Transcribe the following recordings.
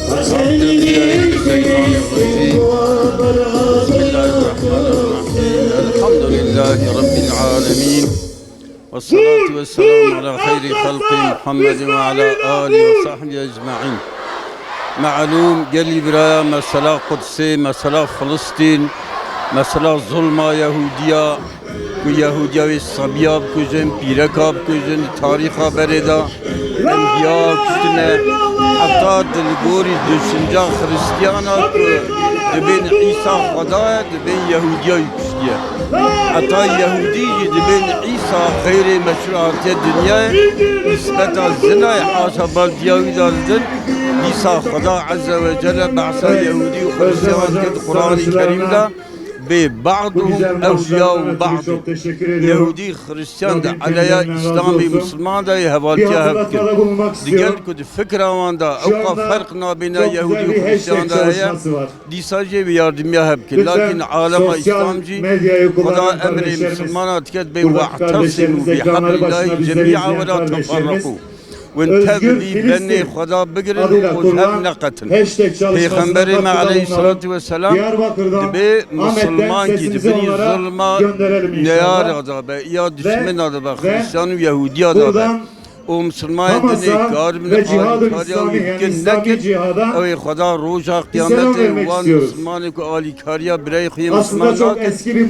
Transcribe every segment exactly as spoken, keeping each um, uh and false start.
الحمد لله رب العالمين. والصلاة والسلام على خير خلقه محمد وعلى آله وصحبه أجمعين. Melûm, gelî biraya, mesela Qudsê, mesela Filistîn, mesela zulma Yehûdiya, ku Yehûdiya wê sebiya bikujin, pîreka bikujin, di tarîxa berê de enbiya kuştine, heta di li gorî düşünca Xiristiyana ku dibên Îsa Xweda ye, dibên Yehûdiya wî kuştiye. Heta Yehûdî jî dibên Îsa xeyrê meşrû hatiye dinyayê, nisbeta zinayê haşa bavdiya wî de didin. Dîsa Xweda Ezze ve Celle behsa Yehûdî û Xiristiyan kir di Quranê Kerîm de. Bê ba'duhum ewliya û ba'd. Yehûdî, Xiristiyan di eleya Îslamê, Misilman de yê hevaltiya hev dikin. Digel ku di fikra wan de ewqa ferq nabêna Yehûdî û Xiristiyan de heye, dîsa jê bi yardimiya hev bikin. Lakin alema Îslam jî Xweda emrê Misilmana dike, dibê "We'tesimu bi hablillahî cemî'a ve la teferreqû." Win tev bî benê Xweda bigirin û ji hev neqetin. Pêxemberê me aleyhissalatu vesselam dibê misilmankî di binî zulma neyara de be, ya dişmena de be, Xristiyan û Yehudiya de be. Û misilmanên din ê karibin alîkariya wî bikin nekin, ew ê Xweda roja qiyametê û wan misilmanê ku alîkariya birayê xwe yê misilman nakin, di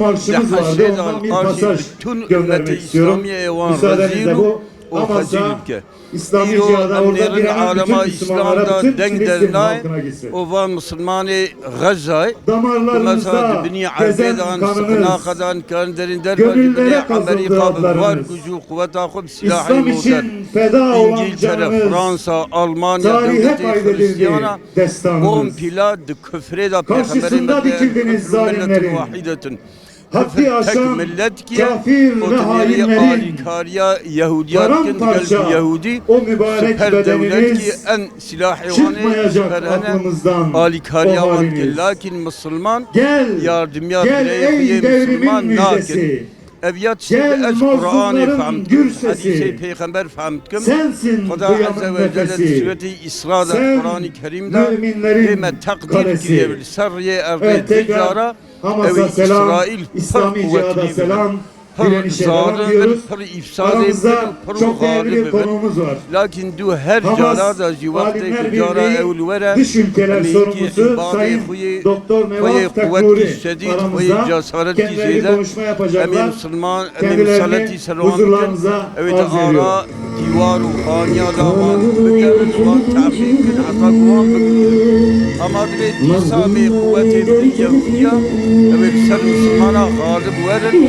heşrê de li qarşî bütün ummetê Îslamiyê ê wan rezîl û û xecîl bike. Îro em nêrin alema Îslam de deng dernayê û van misilmanê Xezayê ku mesela di binî erdê de an, sixnaqa de an, karin derên derve, di binê emerîka bi war guc û quweta xwe, bi silahê modern, Îngîltere, Fransa, Almanya, dewletê Xiristiyana, kompîla di kufrê de pêxemberê me dibê "El kufru milletun wahidetin." Kufir tek milletkî ye û tu nêrî alîkariya Yehudiya dikin, digel ku Yehudî siper dewletkî, en silahê wan ê siper hene, alîkariya wan dikin. Lakin misilman yardimiya birayê xwe yê misilman nakin. Ev ya tiştê ku ez Quranê fehm dikim, hedîsê pêxember fehm dikim. Xweda Ezze ve Celle di Sûretê Îsra de, Quranê Kerîm de, ê me teqdîr kiriye li ser riyê erdê du cara. Ew ê Îsraîl pir quwetlî bibin, pir zalim bin, pir îfsadê bin û pir xalib bin. Lakin du her cara de jî wextê ku cara ew li were, em ê yekî îbadê xwe yê, xwe yê quwetkî şedîd, xwe yê cesaretkî zêde, em ê misilman, em ê misaletî ser wan bikin, ew ê di ara dîwar û xaniya de wan bigerin, wan teqîb bikin, heta ku wan bikujin. Hema divê dîsa bê quwetê bi Yehudiya, ew ê li ser misilmana xalib werin,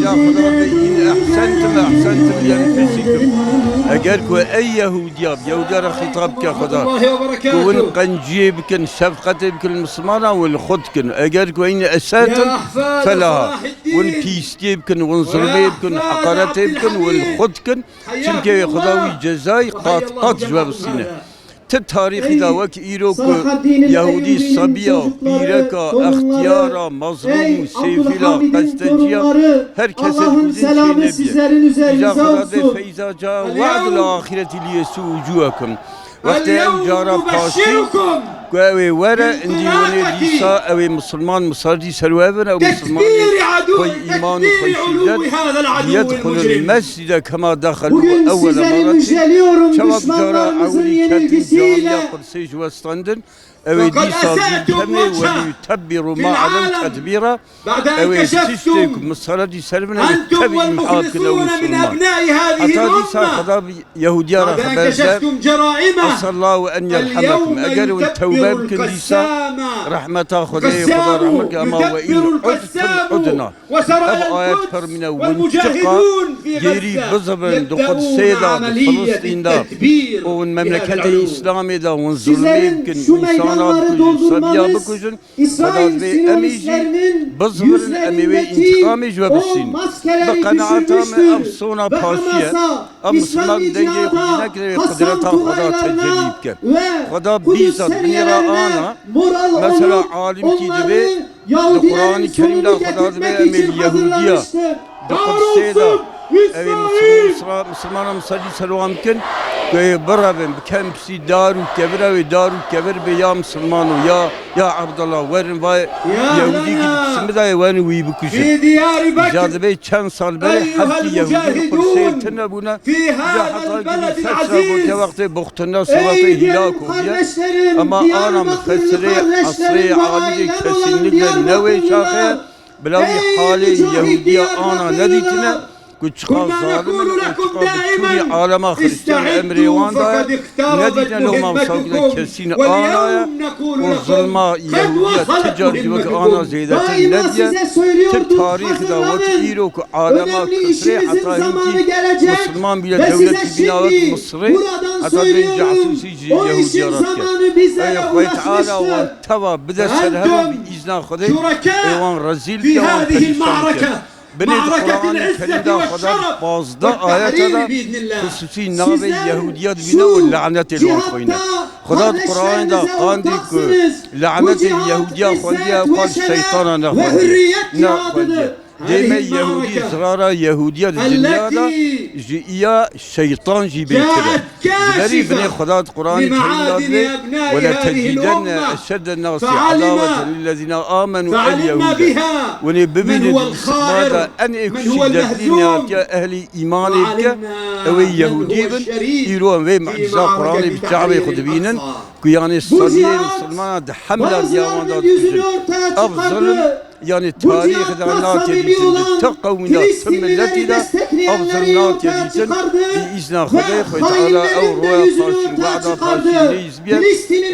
ya Xweda bê, "În ehsentum ehsentum li enfusikum." Eger ku ey Yehudiya, bi Yehudiya re xîtab bike Xweda, ku win qenciyê bikin, şefqetê bikin li misilmana, win li xwe dikin. Eger ku în esetum felaha, win pîstiyê bikin, win zulmê bikin, heqaretê bikin, win li xwe dikin. Çimkî wê Xweda wî cezayî qat qat ji we bistîne. Ti tarîxî de wek îro ku Yehûdî sebiya, pîreka, extiyara, mezlûm û sêfîla, qesteciya, her kesê dikujin çê nebiye. Îja Xweda dê feyza ca we'd li axîretî li yesû wucûhekum. Wextê ew cara paştî ku ew ê were, indî winê dîsa ew ê misilman misaletî ser we bin, ew misilmanê xwe îman û xwe şîdet, "Yedxulul mescide kema dexelû ewwele merretin." Çawa cara ewilî ketin camiya Qudsê ji we standin, ew ê dîsa zû kemê, "Welî tebbiru ma alem tedbîra." Ew ê tiştê ku misaletî ser bin, ew ê tevî îmha bikin ew misilman. Heta dîsa Xweda bi Yehudiya re xeber de, "Esallahu en yerhemekum." Eger hûn tewbe bikin dîsa, rehmeta Xwedê, Xweda rehmet ke, ema "Ve in udtum udna." Ev ayet fermîne, hûn çiqa gêrî bizivin di Qudsê de, di Filistîn de, û hûn memleketê Îslamê de, hûn zulmê bikin, însana bikujin, sebiya bikujin, Xweda divê em ê jî bizvirin, em ê wê întiqamê ji we bistînin. Bi qenaeta me ev sona paşî ye. Em misilman dengê xwe jî nekirê wê qudreta Xweda tecellî bike. Xweda bîza di binê re ana, mesela alimkî divê di Quranî Kerîm de Xweda divê em ê li Yehudiya di Qudsê de Ew ê Misir-, Misra-, Misilmana Misirî ser wan bikin, ku ê birevin, bikin piştî dar û kevira wê, dar û kevir bê ya Misilman û ya, ya Abdullah, werin vay Yehûdî ki di Misilmê de ye, werin wî bikujin. Îja dibê çend sal berê heptî Yehûdî li Qudsê tune bûne. Îja heta ki ser şa gotiye wextê buxtine, wextê hîlak û bûye. Ama ana mifesirê esrê alî kesinlikle ne wê şaxê ye. Bila wî halê Yehûdiya ana nedîtine, ku çiqa zalim in û çiqa bi çûnî alema Xristiyan emrê wan daye, nedîtine loma wisa ku de kesîn ana ye û zilma Yehûdiya ti car jî wek ana zêdetir nediye. Ti tarîx de wek îro ku alema kufrê heta hinkî Musulman bîle dewletî bîna wek Misirê, heta bên casusî jî Yehûdiya re dike. Ey Xwedê Teala wan teva bide ser hev û bi îzna Xwedê ê wan rezîl bike, wan perîşan bike. Binê di Quranê Kerîm de Xweda pazdeh ayete de xusûsî navê Yehûdiya dibîne û lanetê li wan xweyne. Xweda di Quranê de qandî ku lanetê li Yehûdiya xwendiye, ew qal şeytana nexwendiye. Nexwendiye. Dê me Yehûdî, zirara Yehûdiya di dinya de ji iya şeytan jî bêtir e. Ji berî binê Xweda di Quranê Kerîm de dibê, "Wele tecîdenne eşedden nasi edaweten lillezîne amenu el Yehûde." Winê bibînin di îstixbara de en ê ku şîddetlî nehatiya ehlî îmanê bike, ew ê Yehûdî bin. Îro em vê mucîza Quranê bi çavê xwe dibînin ku yanê sediyê misilmana di hemla diya wan de dikujin. Ev zilm Yanî tarîxê de nake dîtin, di ti qewmî de, ti miletî de ev zilm nake dîtin. Bi îzna Xwedê, Xwedê Teala ew roya paşîn, wehda paşîn neyîz biye, ê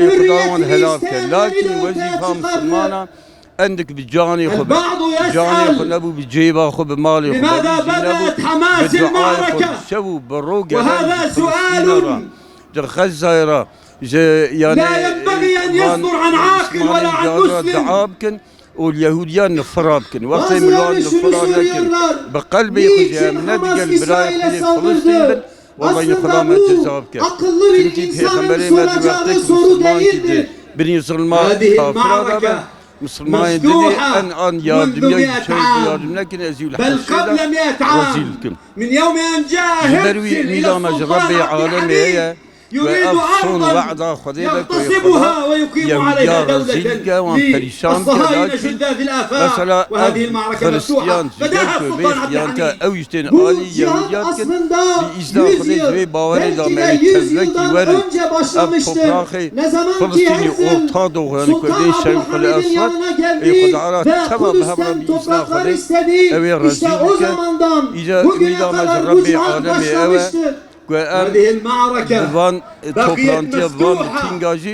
Xweda wan helal ke. Lakin wezîfa misilmana endik bi canê xwe be. Canê xwe nebû bi cêba xwe, bi malê xwe be. Wî jî nebû bi duayê xwe, bi şev û bi ro gelen ji Filistînê re, ji Xezzayê re, ji, yanî, van Mislimanên cihadê re dua bikin. û li Yehûdiyan nifira bikin. Wextê min wan nifira nekin, bi qelbê xwe jî em ne digel birayê xwe yê Filistîn bin, wellahî Xweda me ceza bike. Çimkî Pêxemberê me di wextê ku misilmankî di binî zilma kafira de be, misilmanên dinê en an yardimiya, yardimiya nekin, ez û li heşê de rezîl dikim. Ji ber wî umîda me ji Rebbê alemê heye. Ku ev son wehda Xwedê be ku Xweda Yehûdiya rezîl bike, wan perîşan bike, lakin mesela ev Xiristiyan ji gel ku vê xiyante ew jî tên alî Yehûdiya dikin, bi îzna Xwedê ji vê bawerê de me ê tevvekî werin ev topraxê Filistînî, Orta Doğu, yanî ku dê Şerqul Eswed, ê Xweda Teala teva bi hev re bi îzna Xwedê ew ê rezîl bike. Îca umîda me ji Rebbê alemê ew e. Ku em di van toplantiya, van mitînga jî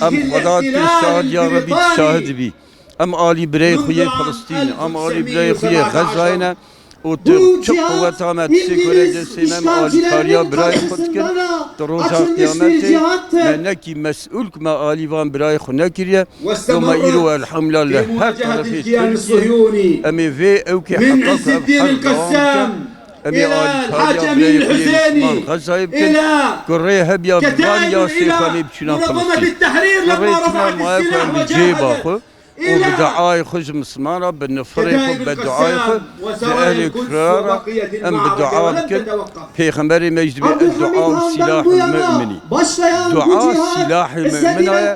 em Xweda dikin şahid, ya Rebî şahid bî. Em alî birayê xwe yê Filistîn, em alî birayê xwe yê Xezayê ne û tu çi quweta me, tiştê ku were destê me, em alîkariya birayê xwe dikin. Di roja qiyametê me nekî mesûl ku me alî van birayê xwe nekiriye. Ku me îro elhamdulillah li her terefê Tirkiyê em ê vê ewkê heta ku ev herb dewam bike. Em ê alîkariya birayê xwe yê Misliman Xezayê bikin, ku rê hebiya bi van yasê xwe em ê biçûna Filistîn. Ku rê tune maye ku em bi cêba xwe û bi duayê xwe ji Misliman re, bi nifirê xwe, bi duayê xwe ji ehlê kufra re em bi dua bikin. Pêxemberê me jî dibê, "Eddua silahul mu'minî." Dua silahê mu'mina ye.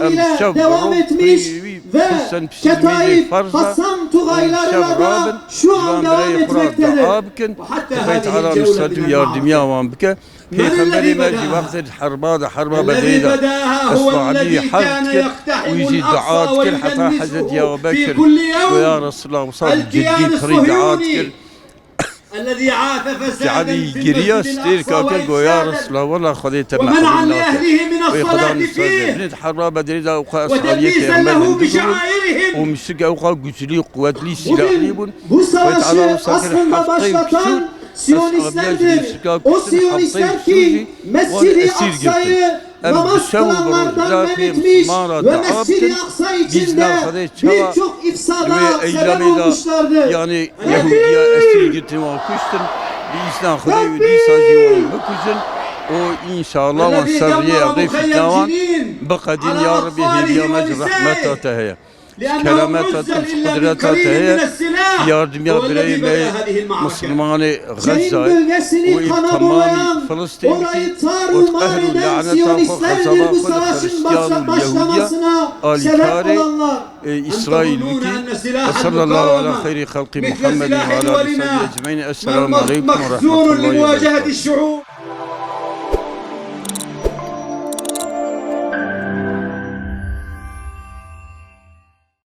Em şev bi roj pirê wî Xisten piştî nimêjê ferz e û şev rabin, ji van birayê xwe re dua bikin, Xwedê Teala nusret û yardimiya wan bike. Pêxemberê me jî wextê di herba de, herba Bedrê de, Esma Elî herb dikir, wî jî dua dikir, heta Hezretî Ebu Bekir, goya Resulullah, wisa bi ciddî pirî dua dikir. Ce'dî giriya, stêrka kir, goya Resulullah, wela Xwedê te me qebûl nake. Wê Xweda nusret bide. Binê di herba Bedrê de ewqa eshabiyê Pêxember hindik bûn û muşrik ewqa güçlü, quwetlî, silahlî bûn. Wê Teala wisa kir heftê û çûr eshabiya ji muşrika kuştin, heftê û çûr jî wan esîr girtin. Em bi şev û bi roj bira pê Misliman re dua bikin, bîzna Xwedê çawa di wê eyyamê de, yanî Yehûdiya esîr girtin, wan kuştin, bîzna Xwedê wê dîsa jî wan bikujin û înşallah wan ser riyê ev rê fitna wan biqedîn. Ya Rebî, hêviya me ji rehmeta te heye. Kerameta te, qudreta te heye, yardimiya birayê me Musulmanê Xezza û ê temamî Filistîn bikî û qehr û laneta xwe, xezaba xwe li Xristiyan û li Yehudiya alîkarê, e, Îsraîl bikî. Ve sallallahu ala xeyrî xelqî Muhammedin ve ala alî sahbî ecmaîn. Esselamu aleykum ve rahmetullahi ve berekatuhu.